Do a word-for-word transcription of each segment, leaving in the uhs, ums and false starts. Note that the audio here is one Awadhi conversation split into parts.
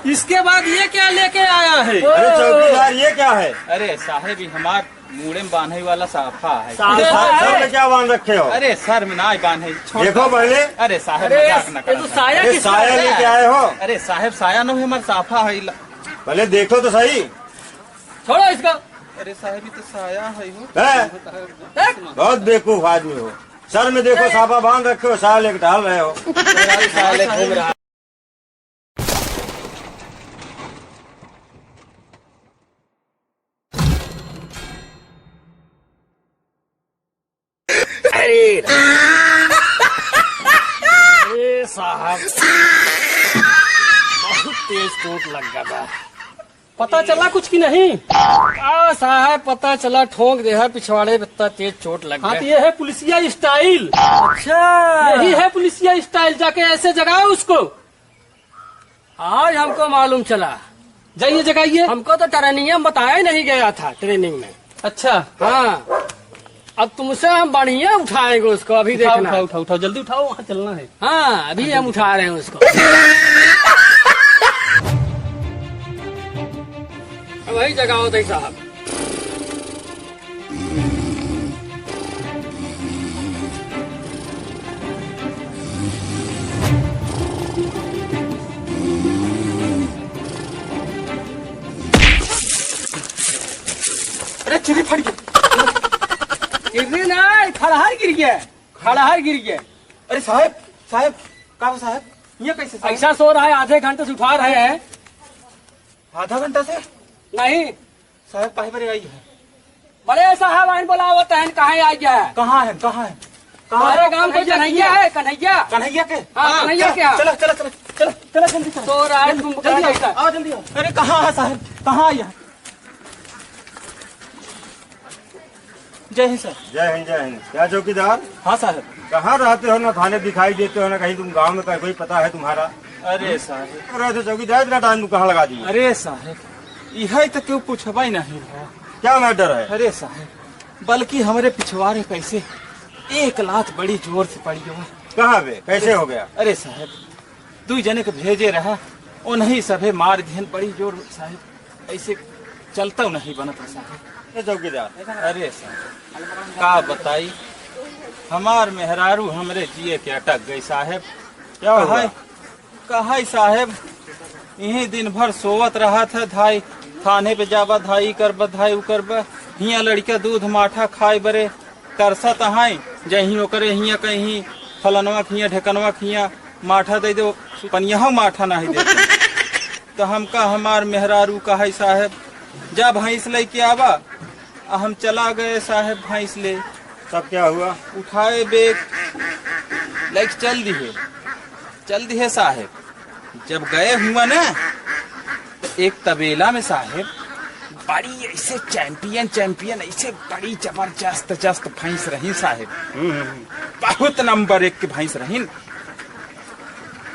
इसके बाद ये क्या लेके आया है? अरे चौकीदार, ये क्या है? अरे साहेब, ये हमार मूड़े में बांधे वाला साफा है। साफा अरे सर, सर है? में क्या बांध रखे हो? अरे सर में ना बांधे, छोड़ देखो दो। पहले। अरे साहेब, अरे, मजाक ना ये तो करो। साया अरे किसका साया है? लेके आए हो? अरे साहेब, साया ना है, हमार साफा है। ला- पहले देखो तो सही। छोड़ो इसको। अरे साहेब, ये तो साया है हो। हैं? देख। बहुत बेवकूफ आदमी हो। सर में देखो, साफा बांध रखे हो, साया लेके टहल रहे हो। साले घूम रहा। अरे, अरे साहब, बहुत तेज चोट लग गया था। पता चला कुछ कि नहीं? आ साहब, पता चला ठोंक दे है पिछवाड़े पे, इतना तेज चोट लग हाँ, गया। तो ये है पुलिसिया स्टाइल। अच्छा, यही है पुलिसिया स्टाइल, जाके ऐसे जगाओ उसको। आज हमको मालूम चला। जाइए, जगाइए। हमको तो ट्रेनिंग में बताया ही नहीं गया था, ट्रेनिंग में। अच्छा। हाँ, अब तुमसे हम बढ़िया उठाएंगे उसको, अभी उठाओ, देखना। उठाओ, उठाओ, उठाओ, जल्दी उठाओ, वहाँ चलना है। हाँ, अभी हम उठा रहे हैं उसको। वही जगाओ दे साहब। अरे चुरी फट गई। गिर रही ना, खड़हर गिर गया, खड़हर गिर गया। अरे साहब, साहब, का हो साहब? ये कैसे साहब? ऐसा सो रहा है, आधे घंटे से उठा रहे हैं। आधा घंटा से? नहीं। साहब, काहे बरे आई है? बड़े साहब, आइन बोलावत हैं, कहाँ आई है? कहाँ है, कहाँ है? कहाँ तुम्हारे है? गांव कोई कन्हैया कन्हैया है, कन्हैया? कन्हैया के? हाँ, हाँ, कन्हैया चला, के यहाँ। चला, चला, चला, चला, चला, जल्दी चला। सो रहा है, जल्दी, तुम जल्दी पकड़ा आओ, कैसा? आओ, जल्दी आओ। अरे, कहाँ है साहब? कहाँ आई है? जय हिंद सर। जय हिंद, जय हिंद। क्या चौकीदार? हाँ साहब। कहाँ रहते हो, ना थाने दिखाई देते हो, ना कहीं तुम गांव में, कहीं कोई पता है तुम्हारा? अरे साहब। अरे तो चौकीदार, इतना टाइम तुम कहाँ लगा दिए? अरे साहब, यही तो क्यों पूछबा ही नहीं रहा। क्या मैटर है? अरे साहब, बल्कि हमरे पिछवाड़े कैसे एक लात बड़ी जोर से पड़ी हो। कहाँ बे? कैसे हो गया? अरे साहब, दुई जने के भेजे रहा, उन्हीं सभे मार दिहन बड़ी जोर साहब। ऐसे चलता नहीं बनत है साहब। ए चौकीदार। अरे साहब, का बताई, हमार मेहरारू हमरे जिए के अटक गई साहब। क्या हुआ? कहाई, कहाई साहब, यहीं दिन भर सोवत रहत है, धाई थाने पे जाबा, धाई करबा, धाई उ करबा, हियाँ लड़का दूध माठा खाए बरे तरसत हैं, जहीं ओकरे हियाँ कहीं फलनवा खियाँ, ढेकनवा खियाँ माठा दे दो, पनिया माठा नहीं देते। तो हमका हमार मेहरारू कहे, "साहेब, जा भैंस लेके आवा।" आ हम चला गए साहेब भैंस ले। तब क्या हुआ? उठाए बेग, लेके चल दिहे, चल दिहे साहेब। जब गए हुआ ना, तो एक तबेला में साहेब बड़ी ऐसे चैंपियन, चैंपियन, ऐसे बड़ी जबरदस्त, जस्त भैंस रही साहेब। हम्म, हम्म, हम्म। बहुत नंबर एक के भैंस रही।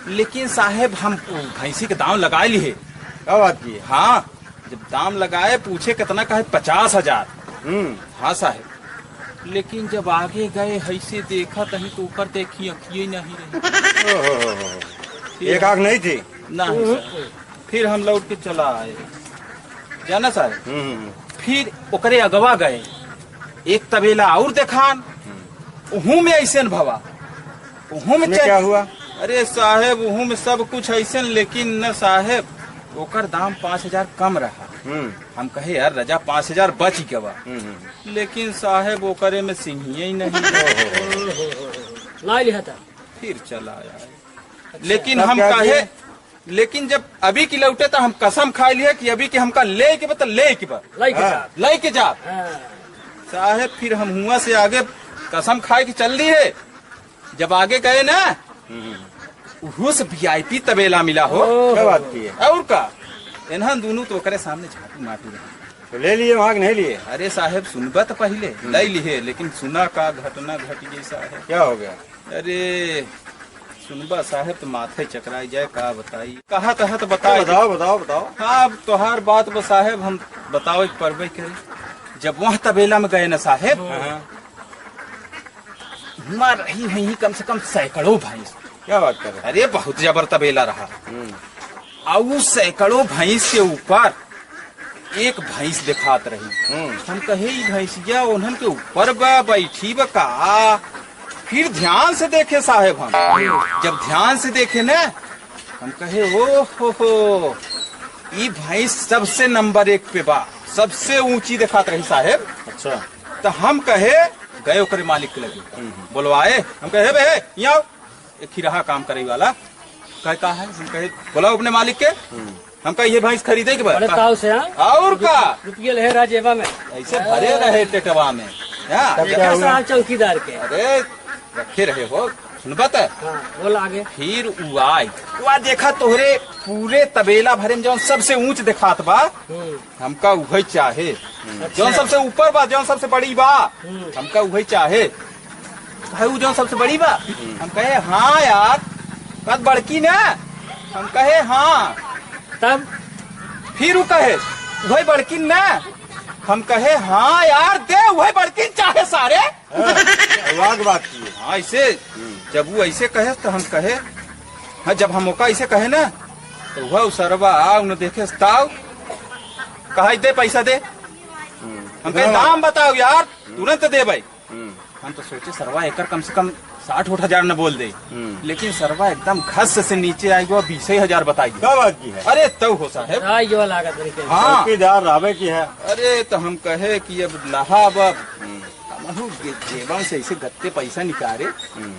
लेकिन साहेब, हम उ भैंसी के दाम लगाए लिए। क्या बात की? हाँ, जब दाम लगाए, पूछे कितना, कहे पचास हजार। हम्म। हाँ साहेब, लेकिन जब आगे गए, हैसे देखा तहीं तो ओकर देखी अखिए नहीं रही। ओहो हो हो। फिर एक आँख नहीं थी? नहीं सर। फिर हम लौट के चला आए, जाना साहेब। हम्म, हम्म, हम्म। फिर ओकरे अगवा गए, एक तबेला और देखान, हम्म। उहू में ऐसे न भवा, उहू में उसमें चल- क्या हुआ? अरे साहेब, उहू में सब कुछ ऐसे न, लेकिन न साहेब, ओकर दाम पाँच हजार कम रहा। हम्म। हम कहे, "यार रजा, पाँच हजार बच गवा।" हम्म, हम्म। लेकिन साहेब, ओकरे में सिंहिए ही नहीं। लाई लिहा था। फिर चला आया। अच्छा। लेकिन तब हम क्या कहे, किए? लेकिन जब अभी की लौटे तो हम कसम खाए लिए कि अभी के हमका ले के बा, तो ले के बा। ले के हाँ। जा। ले के जा। हाँ। साहेब, फिर हम हुआ से आगे कसम खाए के चल दिए। जब आगे गए ना, हम्म। उहू से वीआईपी तबेला मिला हो। ओहो। क्या बात की है? और का? इन्हन दोनों तो ओकरे सामने झाटू माटू रहे। तो ले लिए वहाँ के नहीं लिए? अरे साहेब, सुनबा तो पहले, हम्म। ले लिए, लेकिन सुना का घटना घट गई साहेब। क्या हो गया? अरे, सुनबा साहेब, तो माथे चकराई जाए, का बताई? कहा तहा तो बता। बताओ, बताओ, बताओ। हाँ, अब तोहार बात बा साहेब, हम बतावे के परबे करे। जब वहाँ तबेला में गए ना साहेब, हाँ। हुआँ रही हुई कम से कम सैकड़ों भैंस। क्या बात कर रहे हैं? अरे, बहुत जबर तबेला रहा। हम्म। अउ सैकड़ों भैंस के ऊपर एक भैंस देखात रही। हम्म। हम कहे, "ई भैंसिया ओन्हन के ऊपर बा, बैठी बा का?" फिर ध्यान से देखे साहेब हम। जब ध्यान से देखे न, हम कहे, "ओ हो हो, ई भैंस सबसे नंबर एक पे बा, सबसे ऊंची देखात रही साहेब।" अच्छा। तो हम कहे, गए ओकरे मालिक के लगे, हम्म। बुलवाए, हम कहे, "हे बे, यहाँ आओ।" एक ही रहा काम करे वाला। कहे, "का है?" हम कहे, "बुलाओ अपने मालिक के।" हम्म। हम कहे, "ये भैंस खरीदे के बाद।" बड़े ताव से, हाँ? और का? रुपये ले रहा जेबा में। ऐसे भरे रहे टेटवा में। हाँ। तब क्या हुआ? साहब चौकीदार के। अरे, रखे रहे हो, सुनबा त? हाँ, बोल आगे। फिर उ आए, वा देखा तोहरे पूरे तबेला भरे में जौन सबसे ऊंच देखात बा, हम्म। हमका उहे चाहे। अच्छा। जौन सबसे ऊपर बा, जौन सबसे बड़ी बा, हम्म। हमका उहे चाहे। कहे, "उ जौन सबसे बड़ी बा?" हम्म। हम कहे, "हाँ यार।" कहत, "बड़की ना?" हम कहे, "हाँ।" तब? फिर उ कहे, "उहे बड़की ना?" हम कहे, "हाँ यार, दे, उहे बड़की चाहे सारे।" हाँ, वाह बात की है। हाँ, ऐसे, हम्म। जब उ ऐसे कहे, तो हम कहे, हाँ, जब हम ओका ऐसे कहे ना, तो वह सरवा आ, उन्हें देखे, ताव, कहा, "दे, पैसा दे।" हम्म। हम कहे, "दाम बताओ यार, तुरंत देबै।" हम्म। हम तो सोचे, सरवा एकर कम से कम साठ ओठ हजार न बोल दे, हम्म। लेकिन सरवा एकदम घस से नीचे आइ गवा, बीसे हजार बताइ गवा। क्या बात की है? अरे, तौ हो साहेब। आइ गवा लागत बड़ी के। हाँ। चौकीदार रहबे की है। अरे, तो हम कहे कि अब लहा अब हम्म। हमहू जे-, जेबा से ऐसे गत्ते पैसा निकारे, हम्म।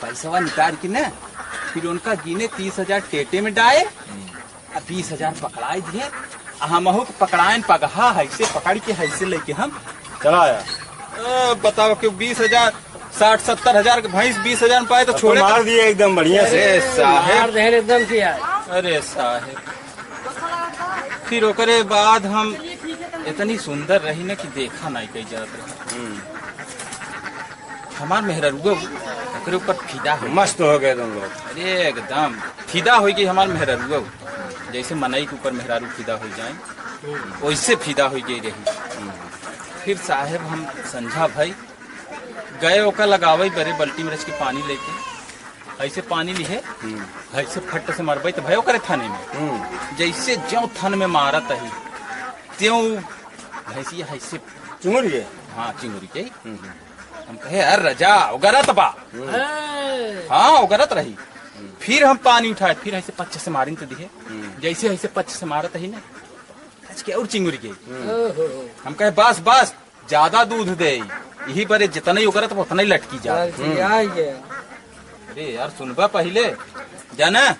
पैसवा निकार के ना, फिर उनका गिने तीस हजार टेटे में डाए, हम्म। आ बीस हजार पकड़ाए दिए, आ हमहू के पकड़ाएन पगहा, हैसे पकड़ के हैसे लेके हम चला आया। अ, बताओ कि बीस हजार, साठ सत्तर हजार के भैंस बीस हजार में पाए तो अब तो छोड़े मार दिए एकदम बढ़िया से। अरे साहेब। मार देहन एकदम किया। अरे साहेब। फिर ओकरे बाद हम इतनी सुंदर रही ना कि देखा नाई कई जात रहे। हम्म। हमार मेहरारुआ ओकरे ऊपर फिदा हो। मस्त हो गए तुम लोग। अरे एकदम फिदा होइ गई हमार मेहरारुआ, जैसे मनई के ऊपर मेहरारू फिदा होइ जाए, वैसे फिदा होइ गई रही। फिर साहेब हम संझा भई गए ओका लगावे बरे बल्टी में रच के पानी लेके, ऐसे पानी लिहे, हम्म। ऐसे फट से मरबे तो भयो करे थाने में। हम्म। जैसे ज्यों थन में मारत ही, त्यों भैंसिया ऐसे चिंगुर गए? हाँ, चिंगुर गई। हम्म। हम कहे, "अरे रजा, उगरत बा।" हम्म। हाँ, उगरत रही। फिर हम पानी उठाए, फिर ऐसे पच्छ से मारिन तो दिहे। हम्म। जैसे ऐसे पच्छ से मारत ही ना, आज के और चिंगुर गई। हम्म। ओहो। हम कहे, "बस, बस, ज्यादा दूध दे, यही बरे जितना ही उगरत बा, उतना ही लटकी जा।" गलती हम्म। आ गया। अरे यार, सुनबा पहिले, जाना,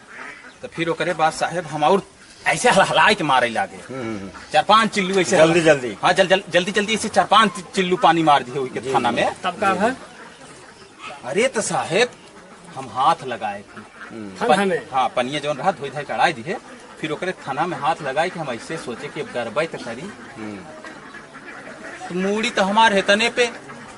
तो फिर ओकरे बाद साहेब हम और ऐसे हलहलाए के मारे लागे। हम्म, हम्म, हम्म। चार पांच चिल्लू ऐसे जल्दी, हला-, जल्दी। हाँ, जल-, जल-, जल्दी, जल्दी ऐसे चार पांच चिल्लू पानी मार दिए ओके जी, थाना जी। में। तब का है? अरे तो साहेब, हम हाथ लगाए थे। हम्म। थन पन-, हमें? हाँ, पनिया जौन रहा, धोई धाई कढ़ाई दिए। फिर ओकरे थना में हाथ लगाए के हम ऐसे सोचे कि अब गरबई तो करी। हम्म। तो मूड़ी तो हमार हेतने पे,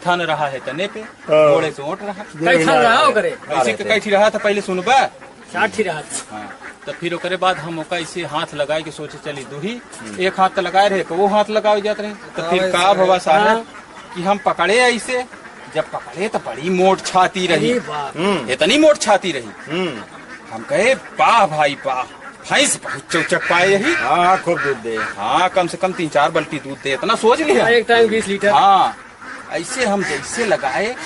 थन रहा हेतने पे, हाँ। गोड़े से ओट रहा। कई थन रहा ओकरे? ऐसे के कई ठी रहा था, पहिले सुनबा। चार ठी रहा था। हाँ, तो फिर ओकरे बाद हम ओका ऐसे हाथ लगाए के सोचे चली दुही, हम्म। एक हाथ तो लगाए रहे, तो वो हाथ लगावे जात रहे, तो फिर हाँ, का भवा साहेब हाँ। कि हम पकड़े ऐसे, जब पकड़े तो बड़ी मोट छाती रही, अरे बाप। हम्म। इतनी मोट छाती रही। हम्म। हम कहे, "वाह भाई वाह, भैंस बहुत चौचक पाए यही।" हाँ, हाँ, खूब दूध दे। हाँ, कम से कम तीन चार बल्टी दूध दे, इतना सोच लिया। हाँ, एक टाइम बीस लीटर। हाँ, ऐसे हम जैसे लगाए,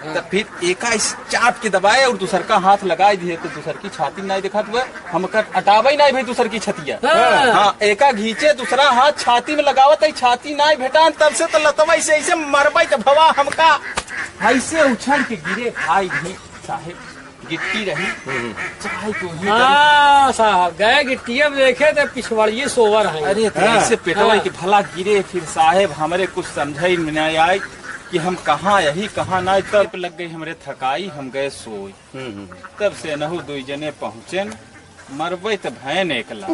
हाँ। तो फिर एका इस चाप के दबाए और दूसर का हाथ लगाए दिए, तो दूसर की छाती नहीं दिखात हुआ, हम कर हटावे नहीं भाई दूसर की छतिया। हाँ। हाँ, एका घींचे, दूसरा हाथ छाती में लगावत है, छाती नहीं भेटान, तब से तो लतवा ऐसे, ऐसे मरबई तो भवा हमका ऐसे उछल के गिरे भाई भी साहेब। गिट्टी रही, हम्म। चाहे तो ही हाँ, साहब, गए गिट्टिया में देखे तो पिछवाड़िए सोवर है। अरे, तो हाँ। ऐसे पेटवा हाँ। के भला गिरे, फिर साहेब हमरे कुछ समझाई में नहीं आए कि हम कहाँ यही, कहाँ ना, तब लग गई हमरे थकाई, हम गए सोई। हम्म, हम्म। तब से नहु दुई जने पहुँचेन, मरबे तो भयन एकला।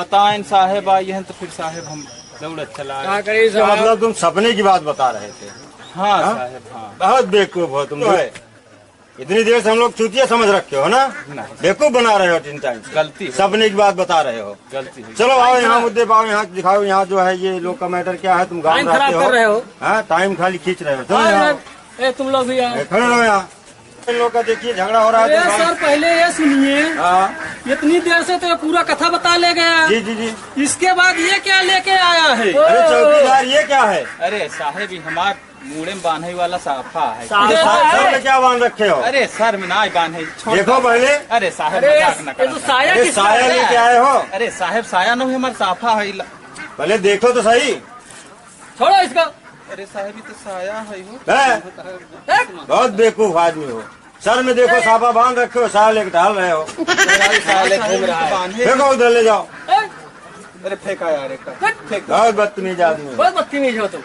बताएन साहेब आई हैं, तो फिर साहेब हम दौड़त चला आए। का करी क्या साहब? मतलब, तुम सपने की बात बता रहे थे? हाँ हाँ? साहेब, हाँ। बहुत बेवकूफ हो तुम तो लोग। है। इतनी देर से हम लोग चूतिया समझ रखे हो ना? नहीं। बेवकूफ बना रहे हो तीन टाइम से। गलती हो। सपने की बात बता रहे हो। गलती हो। चलो, आओ यहाँ मुद्दे पे आओ, यहाँ दिखाओ, यहाँ जो है ये लोग का मैटर क्या है, तुम गाँव टाइम में खराब रहते कर हो। रहे हो। हाँ, टाइम खाली खींच रहे हो। चलो हाँ यहाँ। यार, ए, तुम लोग भी आओ। ए, खड़े रहो यहाँ। इन लोग का देखिए, झगड़ा हो रहा है अरे तो सर, पहले ये सुनिए। हाँ। इतनी देर से तो ये पूरा कथा बता ले गया। जी, जी, जी। इसके बाद ये क्या लेके आया है? अरे चौकीदार, ये क्या है? अरे साहेब, ये हमार मूड़े में बांधे वाला साफा है। साफा अरे सर, सर है? में क्या बांध रखे हो? अरे सर में ना बांधे, छोड़ देखो दो। पहले। अरे साहेब, अरे, मजाक ना ये तो करा। साया अरे किसका साया है? लेके आए हो? अरे साहेब, साया नहीं, हमार साफा है। पहले देखो तो सही। छोड़ो इसको। अरे साहेब, ये तो साया है हो। हैं? हैं? बहुत बेवकूफ आदमी हो। सर में देखो, साफा बांध रखे हो, साया लेके टहल रहे हो। साया लेके घूम रहा है। फेंको उधर, ले जाओ। हैं? अरे फेंका यार, एक फेंक दो। बहुत बदतमीज आदमी हो। बहुत बदतमीज हो तुम।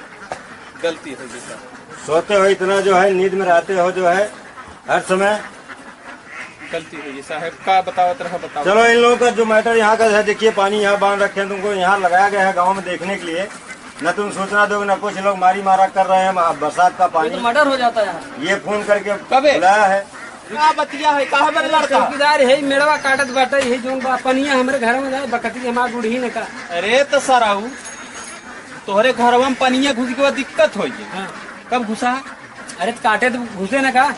गलती हो गई सर। सोते हो इतना जो है, नींद में रहते हो जो है, हर समय। गलती हो गई साहेब, का बतावत रहा, बताओ। चलो, इन लोगों का जो मैटर यहाँ का है, देखिए, पानी यहाँ बांध रखे हैं, तुमको यहाँ लगाया गया है गाँव में देखने के लिए। न तुम सूचना दोगे, न कुछ, लोग मारी मारा कर रहे हैं, अब बरसात का पानी। ये तो मर्डर हो जाता है। ये फोन करके कबे? बुलाया है। का बतिया है, कहाँ बन लड़का? चौकीदार है, मेड़वा काटत बाटे, यही जोन बा, पनिया हमरे घर में जाए, बकती हमार बूढ़ी ने का। अरे तो सराऊ, तोहरे घरवा में पनिया घुस के बाद दिक्कत होई है। हाँ। कब घुसा? अरे काटे तो घुसे ना का?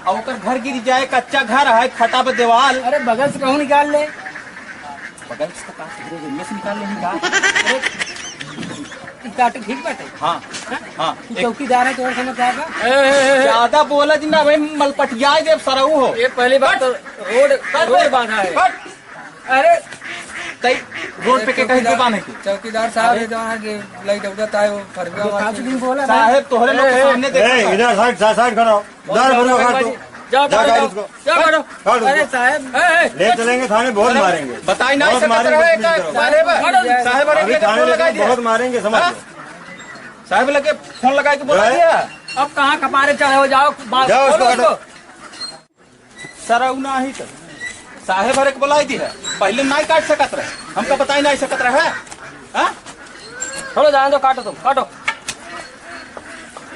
और ओकर घर गिर जाए, कच्चा घर है, फटा बा दीवाल। अरे बगल से कहूँ निकाल ले। बगल से तो काट, धीरे धीरे से निकाल लेही का? अरे, ई काटे ठीक बाटे। हाँ, हाँ? हाँ, तू एक चौकीदार है, तोर समझ आएगा? ज्यादा बोला जी ना भाई, मलपटिया देब सरऊ हो। ये पहली बात तो रोड, कट रोड बे, बांधा है। कट। अरे, तई रोड पे के कहीं दुकान है की? चौकीदार साहब, अरे। ये जो आगे लाइट उड़ता है, वो फरबिया जो वाला। पाँच दिन बोला था। साहेब, तोहरे लोग के ए, सामने देखा ए, था। इधर साइड, सा-, साइड खड़ा हो। उधर भरुआ काट दो। जाओ, जा, काट जाओ, इसको। जाओ, काटो। काट दो। अरे साहेब, ए, ए, बता-, लेट चलेंगे थाने, बहुत अरे, मारेंगे। बताई ना बहुत सकत मारेंगे, रहे कुछ का नहीं करोगे। बारे में। काटो। साहेब, अरे, अभी लेके थाने फोन लेके लगाई दिया। बहुत मारेंगे, समझ हाँ? लो। साहेब, लगे फोन लगाई के बोला जो है। दिया। अब कहाँ कपारे चढ़े हो, जाओ, बात जाओ, इसको खोलो काटो। इसको। सरऊ नाही तो साहेब हरे के बोलाई दी है, पहले नाही काट सकत रहे, हमका बताई नाही सकत रहे, हाँ? छोड़ो, जाने दो, काटो तुम, काटो।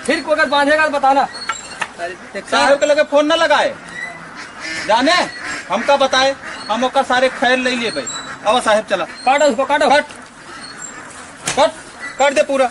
फिर को अगर बांधेगा तो बताना। साहेब के लगे फोन न लगाए, जाने हमका बताए, हम ओकर सारे खैर ले लेबे। अब साहेब चला। काटो उसको, काटो। कट, कट, कट दे पूरा।